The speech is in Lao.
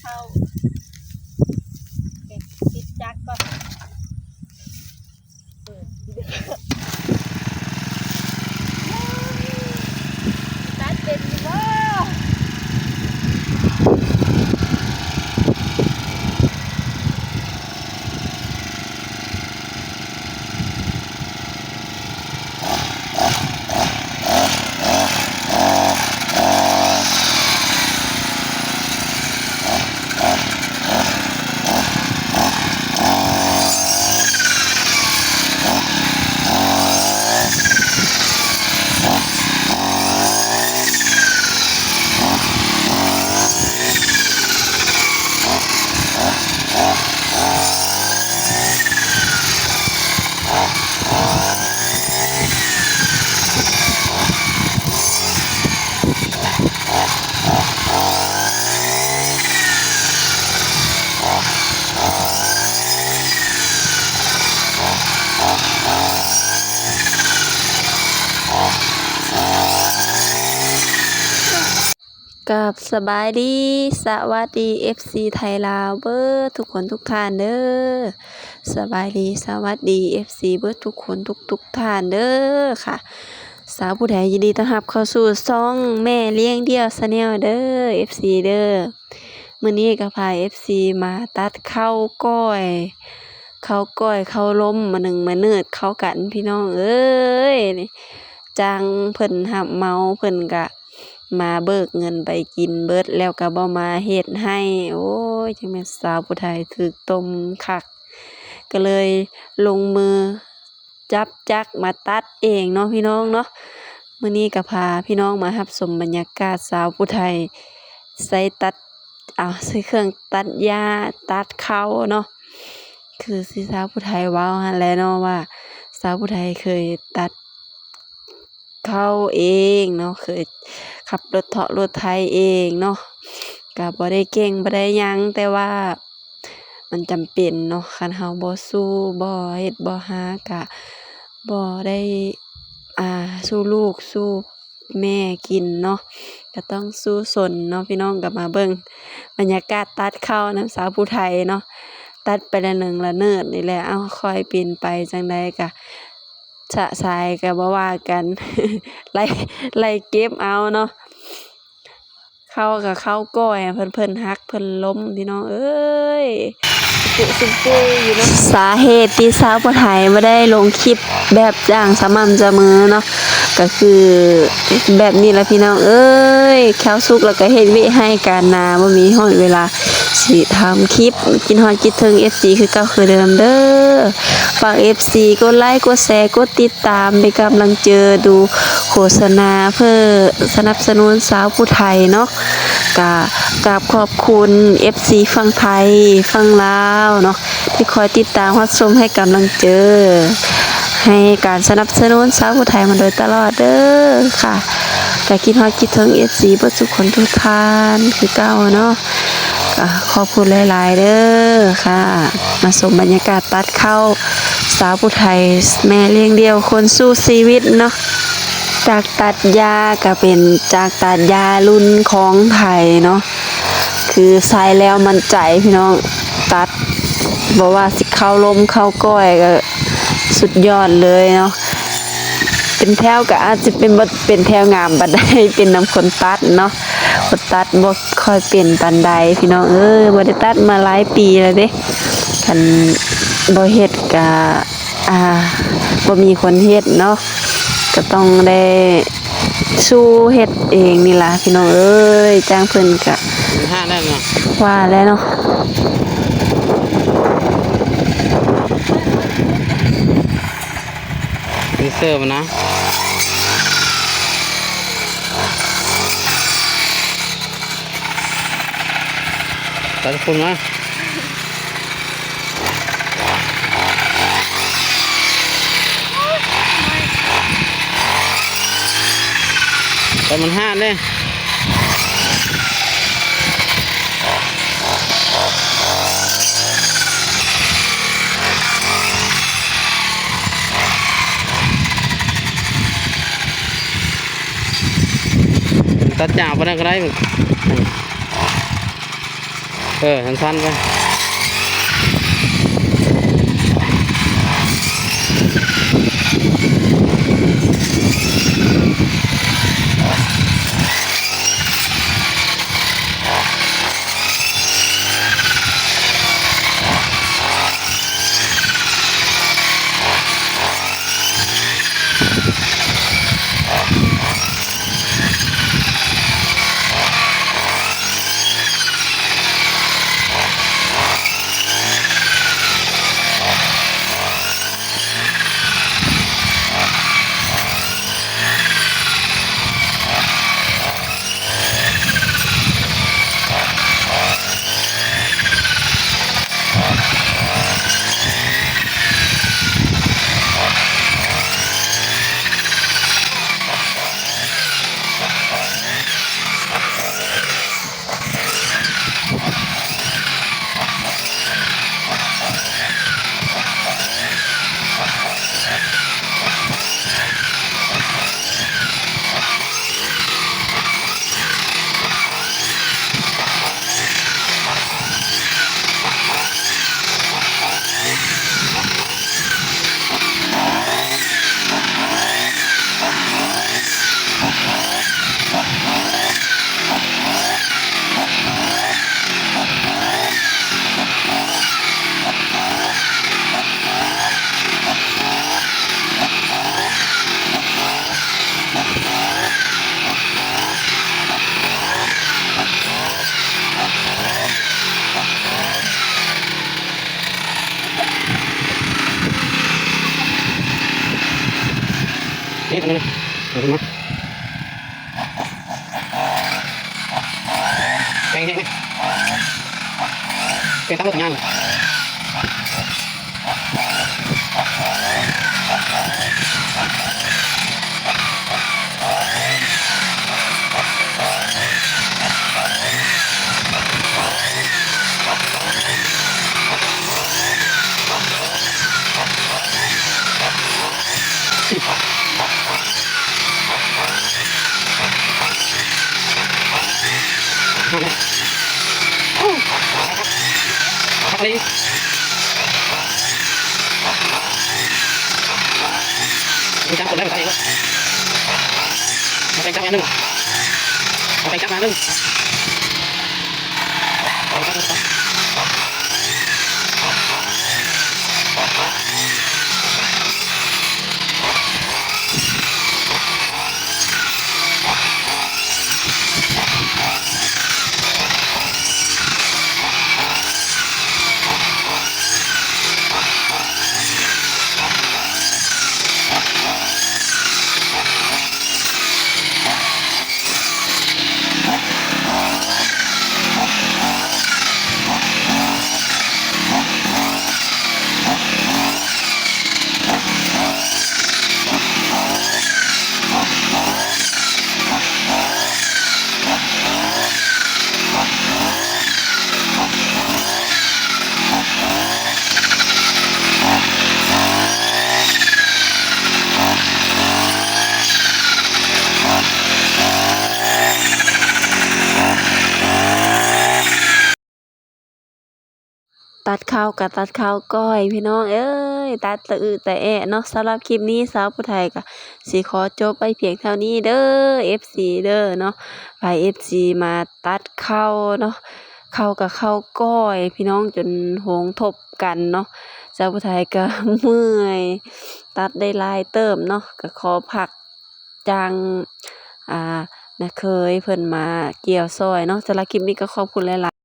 ຂົ້າ ເກັບ ປິດຈັກກ່ອນ ເປີດ ຕັດເປັນຢູ່ບໍ່? ກາບສະບາຍດີ ສະຫວັດດີ ເອັຟຊີ ໄທລາວເບີດທຸກຄົນທຸກທ່ານເດີ. ສະບາຍດີ ສະຫວັດດີ ເອັຟຊີ ເບີດທຸກຄົນທຸກໆທ່ານເດີຄ່ະ. ສາວຜູ້ໃດ ຍິນດີຕ້ອນຮັບເຂົ້າສູ່ຊ່ອງແມ່ລ້ຽງດ່ຽວ Channel ເດີ ເອັຟຊີ ເດີ. ມື້ນີ້ກໍພາ ເອັຟຊີ ມາຕັດເຂົ້າກ້ອຍ ເຂົ້າກ້ອຍ ເຂົ້າລົມ ມາໜຶ້ງມາເນີດເຂົ້າກັນ ພີ່ນ້ອງເອີຍ. ຈ້າງເພິ່ນຮັບເໝົາ ເພິ່ນກະມາເບີກເງິນໄປກິນເບິດ ແລ້ວກະບໍ່ມາເຮັດໃຫ້. ໂອ້ຍ ຈັ່ງແມ່ນສາວຜູ້ໄທຖືກຕົ້ມຄັກ ກໍເລີຍລົງມືຈັບຈັກມາຕັດເອງເນາະ ພີ່ນ້ອງເນາະ. ມື້ນີ້ກໍພາພີ່ນ້ອງມາຮັບຊົມບັນຍາກາດສາວຜູ້ໄທໃຊ້ຕັດ ເອົາ ໃຊ້ເຄື່ອງຕັດຫຍ້າຕັດເຂົ້າເນາະ. ຄືທີ່ສາວຜູ້ໄທເວົ້າຫັ້ນແຫຼະເນາະ ວ່າສາວຜູ້ໄທເຄີຍຕັດເຂົ້າເອງເນາະ ເຄີຍຂັບລົດເທາະລົດໄຖເອງເນາະ. ກະບໍ່ໄດ້ເກັ່ງ ບໍ່ໄດ້ຫຍັງ ແຕ່ວ່າມັນຈຳເປັນເນາະ ຄັນເຮົາບໍ່ສູ້ ບໍ່ເຮັດ ບໍ່ຫາ ກະບໍ່ໄດ້ ອ່າ ສູ່ລູກ ສູ້ ແມ່ກິນເນາະ ກໍຕ້ອງສູ້ຊົນເນາະ ພີ່ນ້ອງ. ກໍມາເບິ່ງບັນຍາກາດຕັດເຂົ້ານຳສາວຜູ້ໄທເນາະ ຕັດໄປລະເນີງລະເນີດນີ້ແຫຼະ. ເອົ້າ ຄ່ອຍເປັນໄປຈັ່ງໃດກໍຊະຊາຍກໍບໍ່ວ່າກັນ ໄລ່ ໄລ່ເກັບເອົາເນາະ. ເຂົ້າກໍເຂົ້າກ້ອຍ ເພິ່ນ ເພິ່ນຫັກ ເພິ່ນລົ້ມ ພີ່ນ້ອງເອີຍ ຊຸປຸຊຸປຸຢູ່ເນາະ. ສາເຫດທີ່ສາວຜູ້ໄທບໍ່ໄດ້ລົງຄລິບແບບຢ່າງສະໝ່ຳສະເໝີເນາະ ກໍຄືແບບນີ້ລະ ພີ່ນ້ອງເອີຍ ເຂົ້າສຸກແລ້ວກໍເຮັດວຽກໄຮ່ການນາ ບໍ່ມີຮອດເວລາຊິທຳຄລິບ. ຄິດຮອດຄິດເຖິງ ເອັຟຊີ ຄືເກົ່າຄືເດີມເດີ. ຝາກ ເອັຟຊີ ກົດໄລ ກົດແຊ ກົດຕິດຕາມ ເປັນກຳລັງເຈີ ດູໂຄສະນາ ເພື່ອສະໜັບສະໜູນສາວຜູ້ໄທເນາະ. ກະກາບຂອບຄຸນ ເອັຟຊີ ຝັ່ງໄທ ຝັ່ງລາວເນາະ ທີ່ຄອຍຕິດຕາມຮັບຊົມໃຫ້ກຳລັງເຈີ ໃຫ້ການສະໜັບສະໜູນສາວຜູ້ໄທມາໂດຍຕະຫຼອດເດີຄ່ະ. ກະຄິດຮອດຄິດເຖິງ ເອັຟຊີ ເບິດທຸກຄົນທຸກທ່ານຄືເກົ່າເນາະ. ກະຂອບຄຸນຫຼາຍໆເດີຄ່ະ. ມາຊົມບັນຍາກາດຕັດເຂົ້າ ສາວຜູ້ໄທ ແມ່ລ້ຽງດ່ຽວຄົນສູ້ຊີວິດເນາະ. ຈາກຕັດຫຍ້າກະເປັນຈາກຕັດຫຍ້າລຸ້ນຂອງໄທເນາະ ຄືໃຊ້ແລ້ວໝັ້ນໃຈ ພີ່ນ້ອງ ຕັດ ບໍ່ວ່າຊິເຂົ້າລົມເຂົ້າກ້ອຍກໍສຸດຍອດເລີຍເນາະ. ເປັນແຖວກໍອາດຈະເປັນ ບໍ່ເປັນແຖວງາມປານໃດ ເປັນນຳຄົນຕັດເນາະ. ຄົນຕັດບໍ່ຄ່ອຍເປັນປານໃດ ພີ່ນ້ອງເອີຍ ບໍ່ໄດ້ຕັດມາຫຼາຍປີແລ້ວເດ້. ຄັນບໍ່ເຮັດກະ ອ່າ ບໍ່ມີຄົນເຮັດເນາະ ກໍຕ້ອງໄດ້ສູ້ເຮັດເອງນີ້ລະ ພີ່ນ້ອງເອີຍ. ຈ້າງເພິ່ນກະ ຫ້າແລ້ວເນາະ ວ່າແລ້ວເນາະ. ມີເສີມນະ ຕັດຄຸນມາ ແຕ່ມັນຫ້າເດ້. ຕັດຍາວປານນັ້ນກໍໄດ້. ເອີ ສັ້ນໆ ໄປ. ຕັດເຂົ້າກະຕັດເຂົ້າກ້ອຍ ພີ່ນ້ອງເອີຍ ຕັດຕະອຶຕະແອະເນາະ. ສຳລັບຄລິບນີ້ ສາວຜູ້ໄທກະຊິຂໍຈົບໄວ້ພຽງເທົ່ານີ້ເດີ ເອັຟຊີເດີເນາະ. ໃຜເອັຟຊີມາຕັດເຂົ້າເນາະ ເຂົ້າກະເຂົ້າກ້ອຍ ພີ່ນ້ອງ ຈົນໂຮງທົບກັນເນາະ. ສາວຜູ້ໄທກະເມື່ອຍ ຕັດໄດ້ຫຼາຍເຕີບເນາະ ກະຂໍພັກຈ້າງ ອາ ນ້າເຂີຍເພິ່ນມາກ່ຽວຊ່ອຍເນາະ. ສຳລັບຄລິບນີ້ກະຂອບຄຸນຫຼາຍໆ.